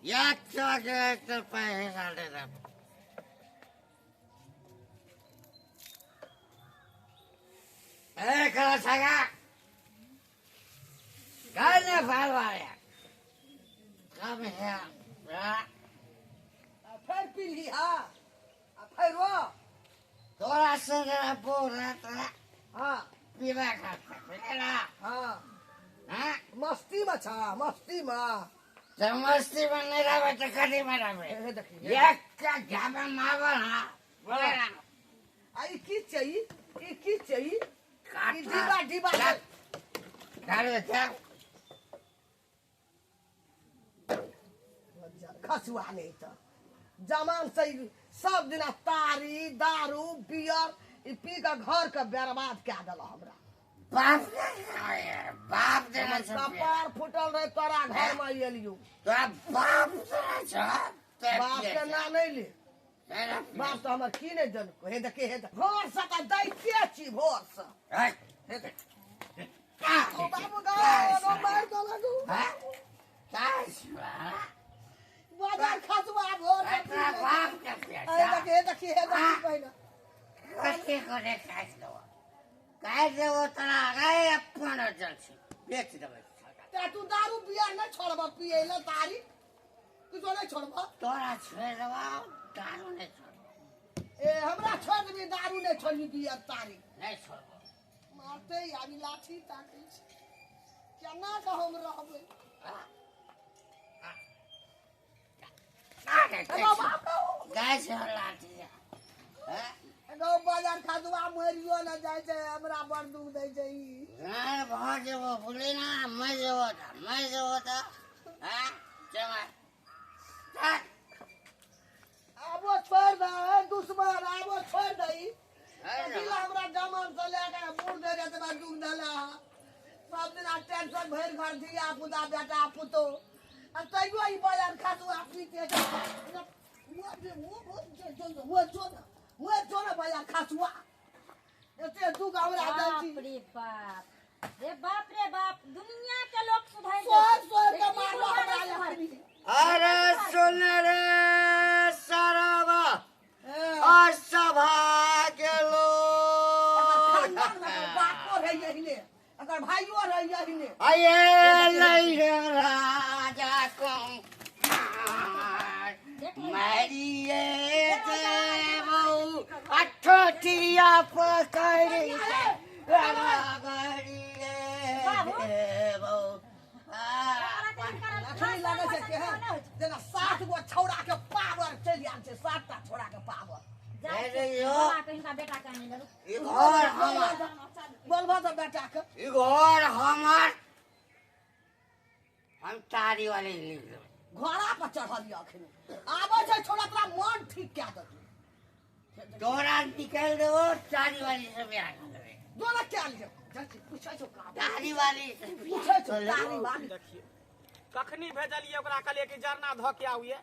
एक सौ के एक रुपया हिस्सा दे दे। ए कला सगा काय ने फालवा कम है। आ फेर पीली। हाँ, आ फेर वो तोरा से जरा बोल रहा तोरा। हाँ। पीबा खाता बुझला? हाँ। हाँ। मस्ती में छा, मस्ती में। तो मस्ती में नहीं रहे तो कभी में रहे। हे देखी। एक का झापा मारबो ना, बोले ना। आ ई की चाहिए, ई की चाहिए? काटा। ई डिब्बा डिब्बा। दारू जा। खसुआ नहीं तो जमान से ई सब दिना तारी दारू बियर ई पी के घर के बर्बाद कए देल हमरा। बाप दे, बाप दे हमर सब। कपार फूटल रहे तोरा घर में एलियो। तोरा बाप दे छ। बाप के नाम नहीं ले। बाप तो हमर की नहीं देलको। हे देखे, हे देख, भोर से तऽ दैते छी, भोर से। हे देख। ओ बाबू गो, ओ मार देलक। बाजार खसुआ भोर से पी लै। बाप के पिया। हे देख, हे देखी, हे देखी पहिने। कथी करे काटि देबो, काटि देबो तोरा। रे अपन जल छै, बेच देबै। ते तू दारू बियर नहि छोड़ब पियै लए, तारी किछो नहि छोड़ब। तोरा छोड़ि देबो, दारू नहि छोड़बो। ए, हमरा छोड़ देबी, दारू नहि छोड़बी, बियर तारी नहि छोड़बो। मारते आबी लाठी ताकै छै, केना कऽ हम रहबै? एगो बाप गो। गाय छै लाठी। एगो बाजार खसुआ मरियो ने जाइ छै, हमरा बड़ दुख दै छै ई। नहि भऽ जेबो, बुझली ना? मरि जेबो तऽ मरि जेबो तऽ। हँ, चल चल। आबो छोड़ि दे दुश्मन, आबो छोड़ि दे ई। कथी हमरा जमान से लए कऽ बूढ़ दे एतबा दुख देला। सब दिना टेंशन भरि घर, धिया पुता, बेटा पुतोह, आ तैयो ई बाजार खसुआ पीते छै। जो ने बाजार खसुआ, एते दुख हमरा दै छी। बाप रे बाप रे बाप रे बाप, दुनिया के लोग सुधर। सोर सोर के मारलो हमरा अखनी। अरे सुन रे सरवा, असभा गेलो। एकर खानदान में एकर बापो रहे यहीने, एकर भाइयो रहे यहीने। अये लई राजा को मारिए देबौ, अठोटिया पकड़ि रगड़िए देबौ। अखनी लगै छै केहन जेना सात गो छौड़ा के पावर चलि आयल छै, सातटा छौड़ा के पावर। हिनका बेटा के आनि लेलु। ई घर हमर। बोलबा तऽ बेटा के। ई घर हमर, हम तारी वाले लिख देबै। घोड़ा पर चढ़ल यऽ, अखनी आबै छै छौड़ा, तोरा मन ठीक कए देतौ। तोरा निकालि देबो, तारी वाली से बियाह कऽ लेबै। दोनो कए लिअ। जाइ छी, पूछै छौ का? तारी वाली से। पूछै छौ तारी वाली। देखिए, कखनी भेजलियै ओकरा, कहलियै कि जरना धऽ के आबिये।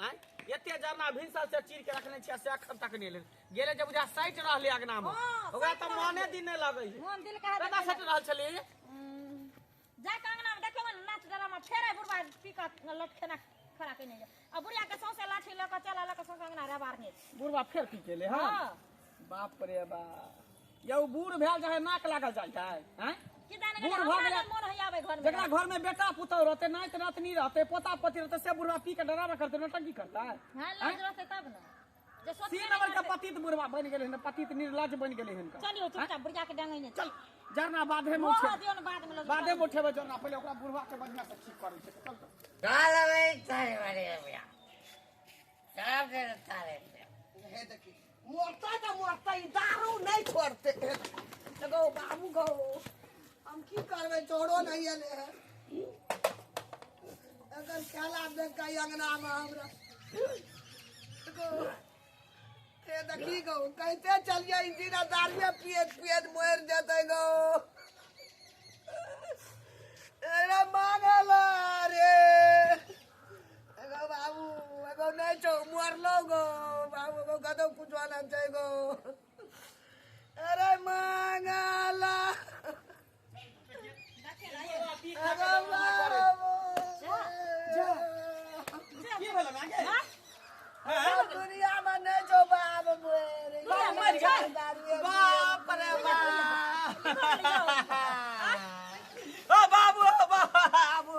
आँय, एते जरना भिनसर से चीर के रखने छियै, से एखन तक नहि एलै। गेलै जे बुझा सटि रहलै अगना मे। हँ, ओकरा सटि तऽ रहल मने छै। दिन नहि लगै है। मोन दिल कहा। कतऽ सटि रहल छलै? जा कऽ अंगना मे देखियौ ने नाच ड्रामा। फेर आइ बुढ़बा पी कऽ लटखेना खड़ा केने छै आ बुढ़िया के सौंसे लाठी लऽ कऽ चला लऽ कऽ सौंसे अंगना रबारने छै। बुढ़बा फेर पी गेलै? हँ। हँ। बाप रे बाप, यौ बूढ़ भेल जाइ है, नाक लागल जाइ है। आँय, की जाने बूढ़ गेलै, भऽ हमरा गेलै। नहि मोन होइया आबै घर मे। जकरा घर में बेटा पुतहु रहते, नाति नातनी रहते, पोता पोती रहते, से बुढ़वा पी के डरावा करते, नौटंकी करता है। हँ, लाज रहतै तब ने जे सोचबे तीन नहि नंबर के करतै। पतित बुढ़वा बनि गेलै हन, पतित निर्लज बनि गेलै हन। चलियौ चुपचाप, बुढ़िया के डंगै नहि। चल, जरना बाधे में मोह उठे दियौ ने, बाद में लऽ। बाधे में उठेबै जरना, पहिले ओकरा बुढ़वा के बढ़िया से ठीक करै छै। चल चल। चलबै तारी वाली के बियाह सब दे तारे। हे देखी, मरतै तऽ मरतै, ई दारू नहि छोड़तै। एगो बाबू गो, हम की करबै? चोरो नहि एलै है। एकर खेला देख कऽ ई अंगनामे हमरा एगो हे देखी गो, कहिते चलिए, ई दिना दारुए पियैत पियैत मरि जेतै गो। अरे मांगल रे एगो बाबू, एगो नहि छौ, मरलो गो बाबू, एगो कतौ कुछो नहि छै गो। अरे मांगल एगो बाबू। जा। भऽ गेलै यौ? ओ बाबू, ओ बाबू,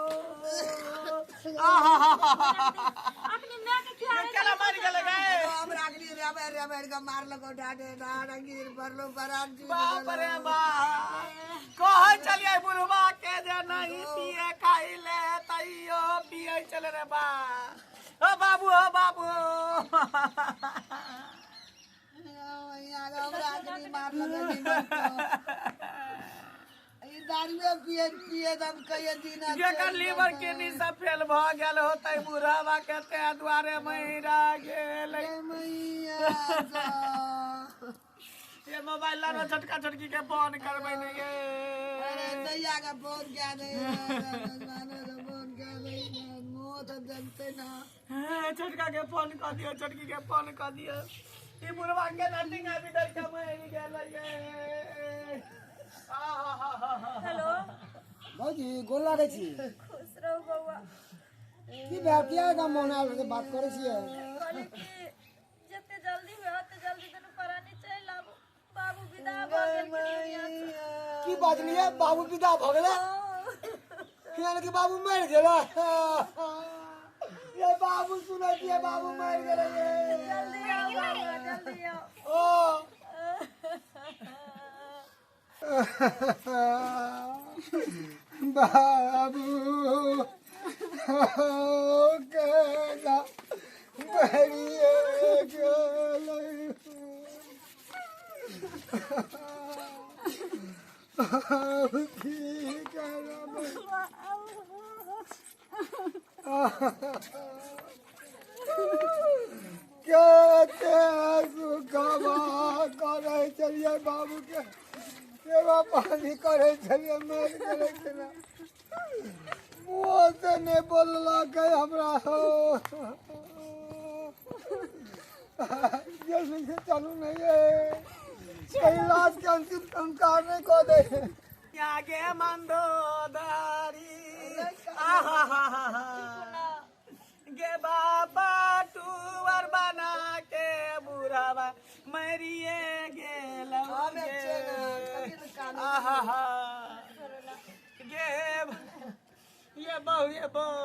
अखनी माय के खियाबै केना मरि गेलै गे? हमरा अगली रबड़ रबड़ के मारलको, डाटे डाड़ गिर पड़लो, बरात जुट। बाप रे बाप, कहै छलियै बुढ़वा के जे नहीं पिए खाइले, तैयो पिए छलै रे बा। ओ बाबू, ओ बाबू। हमरा अगली मारलको जीवन को। ई दारुए पिए पिए दम कहिए दिन। जेकर लीवर किडनी सब फेल भऽ गेल होतै बुढ़ावा के, तें दुआरे मरि गेलै। मैया। ये मोबाइल लानो, छोटका छोटकी के फोन करबै ने ये। अरे दैया के फोन क्या दे, नाना के फोन क्या दे, मुँह तो देखते ना। छोटका के फोन कऽ दियौ, छोटकी के फोन कऽ दियौ। ई बुढ़वा के नटिंग आबि डर के मरि गेलै ये। आहा। हेलो। भौजी, गोर लागै छी। खुश रहू बौआ। की भेल? किया एना मोन आयल से बात करै छियै? कहली कि जते जल्दी हुए ओते जल्दी दुनू प्राणी चलि आबू, बाबू विदा भऽ गेलखिन दुनिया से। की बाजलियै? बाबू विदा भऽ गेलै? यानी कि बाबू मरि गेलै? ये बाबू, सुनै छियै? बाबू मरि गेलै ये। जल्दी आउ बौआ, जल्दी आउ। ओ बाबू केना मरिए गेलै? की करबै? कते सुखवा करै छलियै बाबूके, सेवा पानी करै छलियै, मरि गेलै केना? मुँह से नहि बोललकै हमरा। हो, जल्दी से चलू, नहीं है कहीं लाश के अंतिम संस्कार नहीं कऽ दे। आगे मंदोदरी, आहा हा हा गे बाबा, टूअर बना के बुढ़ावा मरिए गेल। हमे छियै ने, कथी लए कानै? आहा हा गे, ये बहु, ये बहु,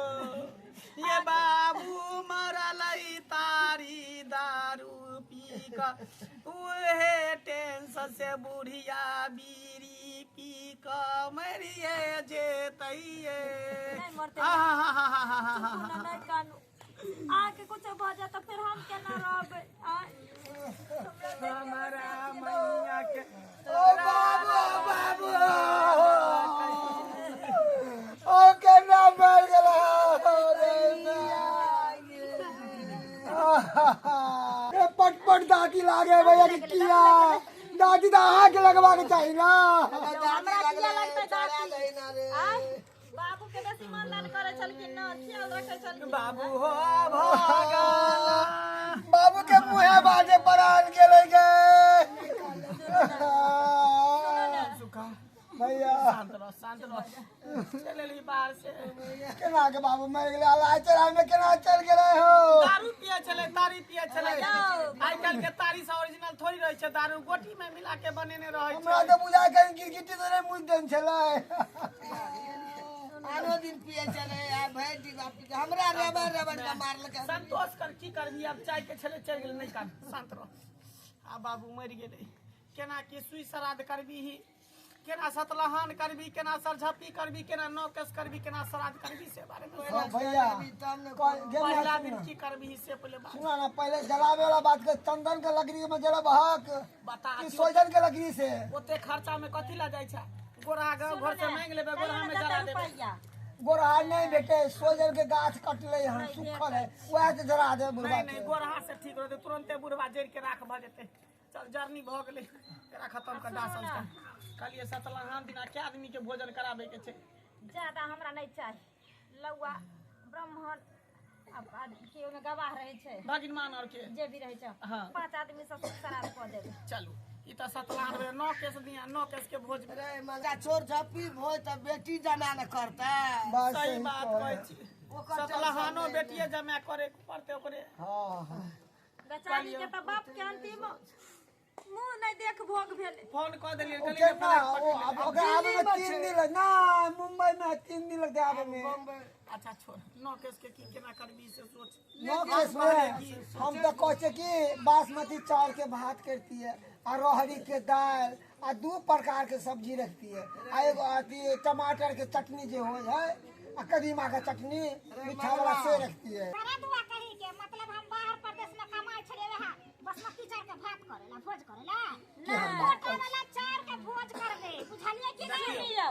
ये बाबू मरलै तारी दारू पी कऽ, उहे टेंशन से बुढ़िया बीड़ी पी कऽ मरिए जेतैये। नहि मरतै। आहा। चुप ना, नहि कानू। अहाँके कुछो भऽ जायत तऽ फेर हम केना रहबै? आँय, हमरा हमरा मैया के ओ बाबू, बाबू, ओ केना मरि गेलै रे? ए पट पट दादी लागे भैया के किया दादी तऽ अहाँके लगबाक चाही ना। हमरा किया लगतै दादी? दादी? आँय, बाबू के बेसी मन लाल करै छलखिन न, ख्याल रखै छलखिन। बाबू हो भगला। बाबू के मुँहे बाजे परान गेलै गे। सुखा। भैया। शांत रह, शांत रह, चल एली बाहर से। केना के बाबू मरि गेलै? अल्लाह चढ़ाई में केना चल गेलै हो? दारू पिए छलै, तारी पिए छलै। आइ काल्हि के तारी सब ओरिजिनल थोड़ी रहै छै, दारू गोटी में मिला के बनेने रहै हमरा छै। तऽ बुझाय कहीं गिरगिटी तऽ नहि मुझ देन छलै। आनो दिन पिए चले आ भरि डिब्बा पी के हमरा रबड़ रबड़ के मारलकै। संतोष कर, की करबी आब? चाय के छलै, चलि गेलै। नहि कान, शांत रह। आ बाबू मरि गेलै, केना की सुई श्राद्ध करबी, केना सतलहान करबी, केना सरझप्पी करबी, केना नौ केस करबी, केना श्राद्ध करबी, से बारे में हाँ, भैया। तब ने। गेल पहिला ना। दिन की करबी से पहिले बात। सुना ना, पहिले जलावे वाला बात के, चंदन के लकड़ी में जलाबहक बता। कि सोजन के लकड़ी से? ओते खर्चा में कथी ला जाइ छै? गोरा गाँव घर से मांगि लेबै, गोरा में जला देबै। रुपैआ गोरहा नहीं भेटे, सोजन के गाछ कटले हन, सुखल है, वएह से जरा दे बुढ़वा नहीं नहीं के। गोरहा से ठीक रहतै, तुरंते बुढ़वा जरि के राख भऽ जेतै। चल, जरनी भऽ गेलै, एकरा खत्म कर, दाह संस्कार कहलियै। सतलहान दिना कै आदमी के भोजन कराबै के छै? ज्यादा हमरा नहि चाही। लौआ, ब्राह्मण आ के ओहिमे गवाह रहै छै? भगिनमान और के जे भी रहै छै। हाँ। 5 आदमी से श्राद्ध कऽ देबै। चलू, ई तऽ सतलहान भेलै। नौ केस दिया, नौ केस के भोज रे मजा, छोड़ झप्पी भोज तऽ बेटी जमा ने करतै। बस। सही बात कहै छी। ओकर सतलहानो टेंशन नहि। बेटिए जमा करे के पड़तै ओकरे। हाँ हाँ। बेचारी के तऽ बाप के अंतिम मुंह नहीं देख भोग भेलै। फोन कऽ देलियै। ओ केना ओ अब ओकरा आबे में 3 दिन लग ना, मुंबई में 3 दिन लगते आबे में। अच्छा छोड़, नौ केस के की केना करबी से सोच। नौ केस में हम तो कहै छियै कि बासमती चावल के भात करती है आ रहरी के दाल आ 2 प्रकार के सब्जी रखती है आ एगो अथी टमाटर के चटनी जे होइ है आ कदीमा के चटनी मीठा वाला से रखती है। सारा दुआ कही के मतलब हम बाहर प्रदेश में कमाई छलियै वहाँ बासमती चाउर के भात करेला भोज करेला ना, कोटा वाला चाउर के भोज करबे, बुझलियै कि नहीं? सुनियौ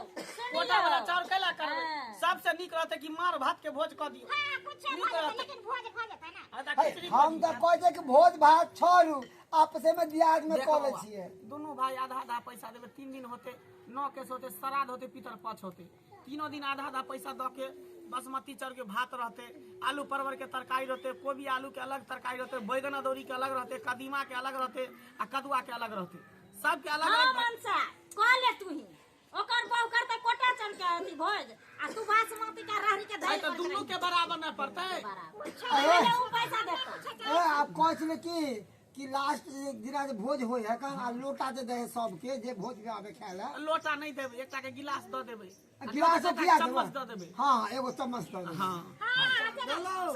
कोटा वाला चाउर कैला करबै? सबसे नीक रहतै कि मार भात के भोज कऽ दियौ। हां कुछ नीक रहतै। लेकिन भोज भऽ जेतै ना। आ तऽ खिचड़ी हम तऽ कहै छियै कि भोज भात छोड़ू, आपसे में दियाद में कऽ लै छियै। दुनू भाई आधा आधा पैसा देबै। 3 दिन होते, नौ केस होते, श्राद्ध होते, पितर पक्ष होते, तीनों दिन आधा आधा पैसा दऽ के बासमती चाउर के भात रहते, आलू परवल के तरकारी रहते, कोबी आलू के अलग तरकारी रहते, बैगन अदौरी के अलग रहते, कदीमा के अलग रहते आ कदुआ के अलग रहते, सबके अलग हां अलग। मनसा कह ले तू ही ओकर बहु करते कोटा चल के अथी भोज आ तू बासमती के रहरी के आइ दाल तऽ दुनू के बराबर न पड़तै। बराबर उ पैसा देतौ। ए आप कहै छलै कि लास्ट दिना जे भोज होइ है कन आ लोटा जे दे सबके जे भोज में आबे खाय ला। लोटा नहीं देबै, एकटा के गिलास दऽ देबै। गिलास किया देबै? चम्मच दऽ देबै। हाँ एगो चम्मच दऽ देबै। हाँ हां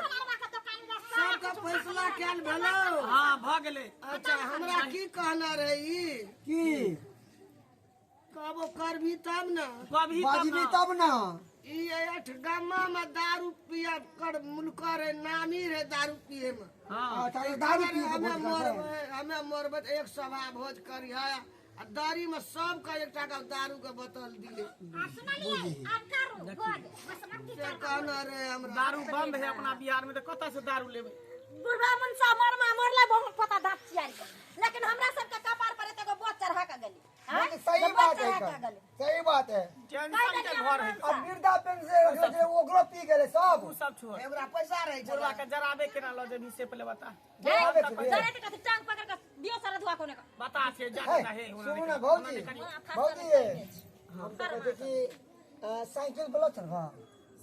सोनरवा के दुकान में सबके फैसला कैल भेलौ। हाँ भऽ गेलै। अच्छा हमरा की कहना रहे ई की कहबो करबी तब ना, कभी तब बाजबी ना। तब ना। ई अठ गामा में दारू पिया कर मुनकर है, नामी रहे दारू पिए में। हाँ अच्छा दारू पी के हमें भोज करतै। मरबै, हमें मरबै तऽ एक सभा भोज करिहे आ दारू में सबके एकटा के दारू के बोतल दिए। आ सुनलियै आब करू भोज बासमती से चाउर कहना रहे हमरा। दारू बंद है अपना बिहार में, तऽ कतऽ से दारू लेबै? बुढ़वा मनसा मरमा मरले बहुत पता दाँत चियार के, लेकिन हमरा सबके कपार पर एते गो बोझ चढ़ा के गेली। हाँ? नहीं, सही बोझ बात है चढ़ा के एकर। गेली। सही बात है। टेंशन के घर है। अब वृद्धा पेंशन रखले छलै ओकरो पी गेलै सब। उ सब छोड़, हमरा पैसा रहे बुढ़वा के जराबे केना लऽ जेबही से पहिले बता। जराबे के लिए। जरे के कथी टांग पकड़ के दियो सारा धुआ कोने का। बता छै जा है, हे सुनू ना भौजी, भौजी हम तऽ कहै छियै कि साइकिल पर लऽ चलबऽ।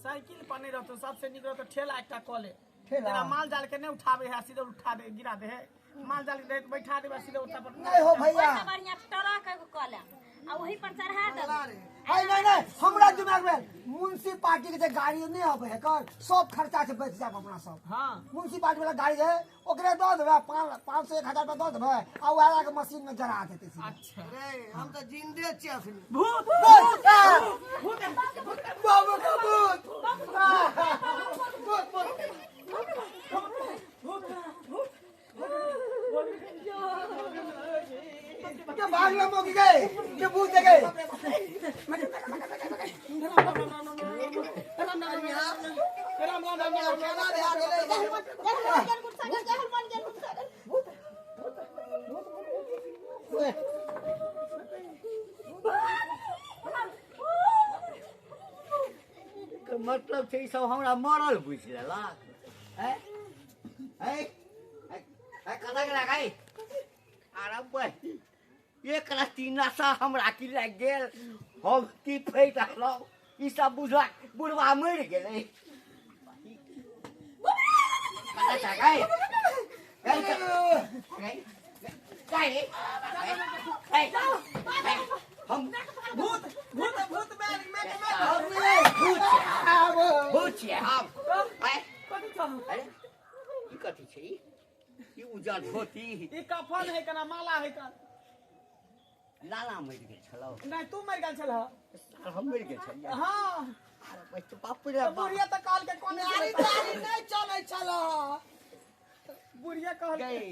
साइकिल पर नहीं रहतो, सबसे नीक रहतो ठेला एकटा कऽ ले। ठेला? जेना माल जाल के नहीं उठाबे है, सीधे उठा दे गिरा दे है, माल जाल के बैठा देबे सीधे उठा पर। नहीं हो भैया, ओहिसँ बढ़िया ट्रक एगो कऽ ले आ ओही पर चढ़ा देबै। है नहीं नहीं, हमरा दिमाग में म्युनिसिपालिटी के जे गाड़ी नहीं आबे है कर सब खर्चा से बच जाब अपना सब। हाँ म्युनिसिपालिटी वाला गाड़ी है ओकरे दऽ देबै 500 1000 रुपया दऽ देबै आ वएह के मशीन में जरा देतै सीधा। अच्छा रे हम तऽ जिंदे छियै अखनी। भूत भूत बाबू का भूत भूत के भागला मोगी गए के भूत गए। राम राम राम राम। केना भए गेलै? के मतलब छै ई सब हमरा मरल बुझि लेलक। हैं हैं हैं कतऽ गेला गई? अरे बे एक रत्ती नशा हमरा की लागि गेल, हम की फैट रहलहुँ, ई सब बुझलक बुढ़वा मरि गेलै। कतऽ छै गई? गई गई गई गई हम भूत भूत भूत में में भूत छियै, भूत छियै हम। कथी छौ? अरे ई कथी छै? ई उजर धोती ई कफन है केना माला है कन? लाला मरि गेल छलौ। नहीं तू मरि गेल छलह। हम मरि गेल छलियै। हाँ अरे बच्चा बाप रे बाप। बुढ़िया तऽ कहल के कोने गाड़ी ताड़ी नहीं चलै छलह। बुढ़िया कहल गई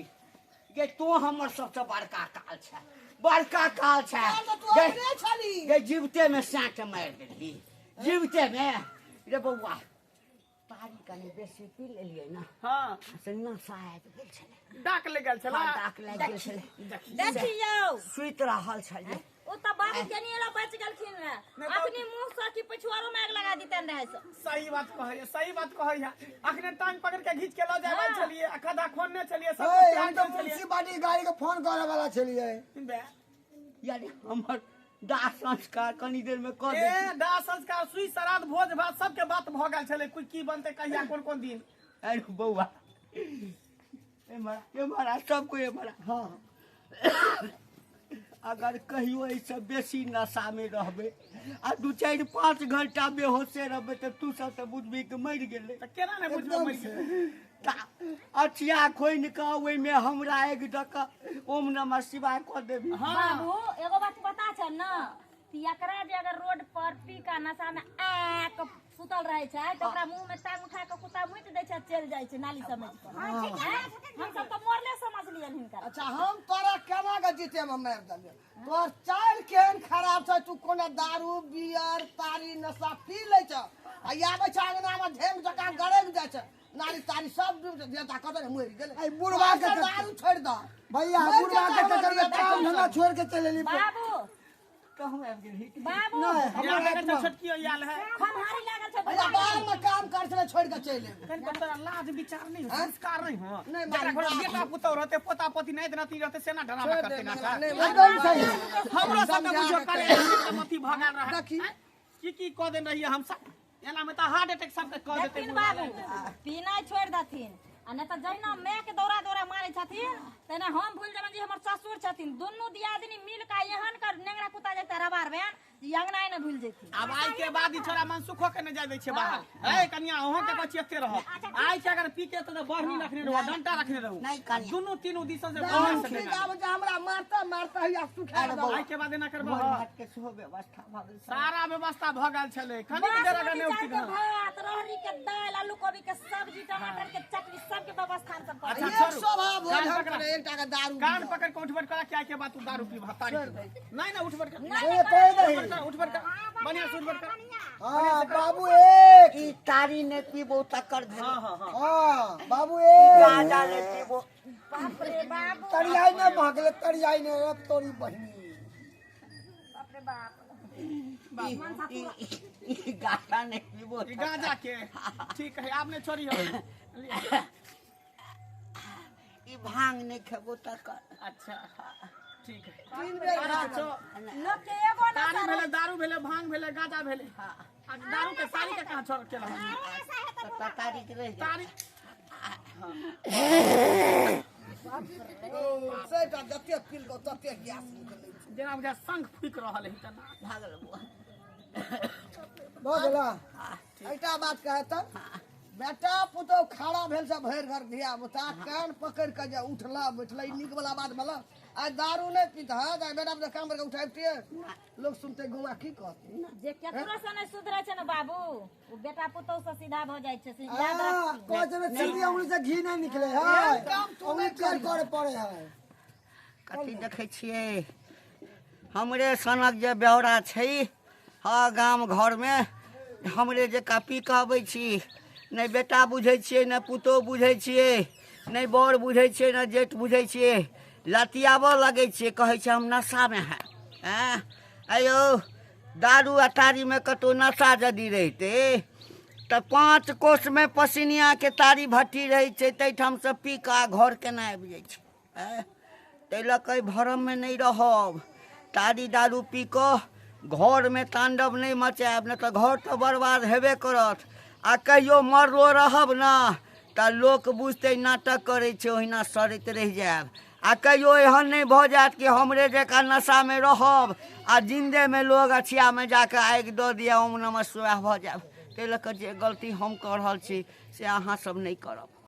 गई तू हमर सबसे बड़का काल छै, बड़का काल छै। तऽ तू गई अपने छली। गई जीवते में साँट मारि देलही, जीवते में। रे बौआ तारी कनि बेसी पी लेलियै ना, हाँ से नशा आबि गेल छलै। डाक ले गेल छला। हाँ, डाक लागि गेल छलै। देखियौ सुति रहल छलियै। ओ तऽ बाबू केनी एला बच गेलखिन रहे, अखनी मुंह से कि पछुआरो में आग लगा दितन रहे से। सही बात कहै, सही बात कहै है। अखने टांग पकड़ के घींच के लऽ जाय वाला छलियै, आ खदा खोनने छलियै, सब हे, कुछ हम त्याग तऽ देने छलियै। म्युनिसिपालिटी गाड़ी के फोन करे वाला छलियै। बे यानी हमर दाह संस्कार कनी देर में कऽ ए दे। दाह संस्कार सुई श्राद्ध भोज भात सबके बात भऽ गेल छलै, कोई की बनतै कहिया कोन कोन दिन। अरे बौआ ए महाराज सब कोई ए महाराज। हाँ अगर कहियो एहिसँ बेसी नशामे रहबै आ 2 4 5 घंटा बेहोशे रहबै तऽ तू सब तऽ बुझबही कि मरि गेलै। तऽ केना नहि बुझबै मरि गेलै? अछिया खोनि कऽ ओहिमे हमरा आगि दऽ कऽ ओम नमः शिवाय कऽ देबही। हाँ। बाबू एगो बात पता छ न पियकरा जे अगर रोड पर पी का नशा में आ के सुतल रहे छै तऽ ओकरा मुंह में टांग उठा के कुत्ता मुति दै छै, चलि जाइ छै नाली समझ के। हम सब तऽ मरले समझ लियन हिनकर। अच्छा हम तोरा केना के जीते में मारि देलियौ? तोहर चालि केहन खराब छै, तू कोनो दारू बियर तारी नशा पी लै छ आ आबै छ अंगना में ढेंग जकाँ गड़ैक जाइ छै, नारी तारी सब डूब जाइ छै, कतऽ ने मरि गेलै। एहि बुढ़वा के दारू छोड़ि दऽ भैया, मरि बुढ़वा के जेतै हमर चक्कर में बेटा। काम धंधा छोड़ के चलि एली। बाबू कहूँ आबि गेलही? बाबू नहि, हमरा हमर लगै छै आत्मा छोटकी आयल है। खमहारी लागल छै। भैया बाहर में काम कर छलै, छोड़ि के चलि एबै। कनि तोरा लाज विचार नहि हो, संस्कार नहि हो? नहि, जकरा मारी, घर बाप। बेटा पुतहु रहतै, पोता पोती नाति नाती रहतै, सेना ड्रामा छोड़ि करतै दे, नाटक। नहि, एकदम सही। हमरो सबके समझा बुझियो के करे कहे। अथी भऽ गेल रहै। देखी। आँय? की की कऽ देने रहियै हमसब? एना मे तऽ हार्ट अटैक सबके कऽ देतै। देखथिन बाबू, पीनाइ छोड़ि देथिन आ नहि तऽ जहिना माय के दौड़ा दौड़ा मारै छथिन तहिना हम भूलि जेबनि जे हमर ससुर छथिन। दुनू दियादिनी मिल के एहन कर नेंगरा कुत्ता जेतै रबार बयान जे अंगना नहि भूलि जेथिन। आब आइ के बाद ई छोरा मनसुखो के नहि जाय दै छै बाहर। ए कनिया, अहूँ के कहै छी एते रहब। आइ के अगर पी के तऽ बढ़नी रखने रहू, डंटा रखने रहू। नहि कनिया। दुनू तीनू दिसन से दारू बढ़िआँ से पी देना। के आबै छै, हमरा मारता मारता हैया सुखा अरे दऽ। बौआ। आइ के बाद एना करबह? भोज भात के सेहो व्यवस्था भऽ गेल। सारा व्यवस्था भऽ गेल छलै, कनिक देर अगर बासमती नहि चाउर के उठित। भात, रहरी के दालि, आलू कोबी के सब्जी, टमाटर के चटनी, सबके व्यवस्था हम सब करै अच्छा, एक छोड़ू। सभा भोज कान हम पकड़ा। करे, एकटा के दारू कान पीबऽ। पकड़ के उठबैठ करा कि आइ के बाद तू दारू पीबह, तारी पीबह। नहि नहि, उठबैठ कर। नहि, ए, कहि दही। उठबैठ कर, उठबैठ कर, बढ़िआँ से उठबैठ कर। हाँ बाबू एक ई तारी नहि पीबो तकर भेल। हाँ हाँ हाँ हाँ बाबू एक गाजा नहि पीबो। बाप रे बाबू, तरियाई नहि भऽ गेलै, तरियाई नहि रे तोरी बहिनी। बाप रे बाप। ई ई गाजा नहि पीबो। ई गांजा के ठीक है, आब नहि छोड़ी हो। ई भांग नहि खेबो तकर। अच्छा ठीक है। तीन बेर खा अच्छा, लोक के एगो तारी नशा भेलै, दारू भेलै, भांग भेलै, गांजा भेलै। आ दारू के तारी के कहाँ छोड़ केलहुँ? तऽ तारी के रहि तारी सेटा जते पीलको तते गैस निकलै छै। जेना बुझा शंख फूकि रहल है तेना। भागल बौआ। भऽ गेला। एकटा बात कहे तऽ बेटा पुतोह खड़ा भेल से भरि घर धिया पुता कान पकड़ के जे उठला बैठला, ई नीक वाला बात भेला? आइ दारू नहि पीता है, आइ बेटा पुतोह काम करके उठाबितियै, लोग सुनते गौआ की कहते? जे केकरो से नहि सुधरै छै ने बाबू, ओ बेटा पुतोह से सीधा भऽ जाइ छै, से याद हाँ, रखथिन। कहै छै ने, सीधी उंगली से घी नहीं निकले है, एहन काम तू उंगली नहि टेढ़ करिहे। करे पड़े है। कथी देखै छियै? हमरे सनक जे बेहोरा छै हँ गाम घरमे, हमरे जकाँ पी कऽ अबै छी, नहि बेटा बुझै छियै, नहि पुतोहु बुझै छियै, नहि बर बुझै छियै, नहि जेठ बुझै छियै, लतियाबऽ लगै छियै, कहै छै हम नशामे है। आँय आइयौ, दारू आ तारीमे कतहु नशा यदि रहितै तऽ 5 कोसमे पसिनियाके तारी भट्टी रहै छै, ताहिठामसँ पी कऽ आ घर केना आबि जाइ छै? आँय, ताहि लऽ कऽ एहि भरममे नहि रहब। तारी दारू पी कऽ घरमे ताण्डव नहि मचायब, नहि तऽ घर तऽ बर्बाद हेबे करत। आ कहियो मरलो रहब ने तऽ लोक बुझतै नाटक करै छै, ओहिना सड़ैत रहि जायब। आ कहियो एहन नहि भऽ जायत कि हमरे जकाँ नशामे रहब आ जिन्देमे लोग अछियामे जाकऽ आगि दऽ दिअ, ओम नमः शिवाय भऽ जायब। ताहि लऽ कऽ जे गलती हम कऽ रहल छी से अहाँ सब नहि करब।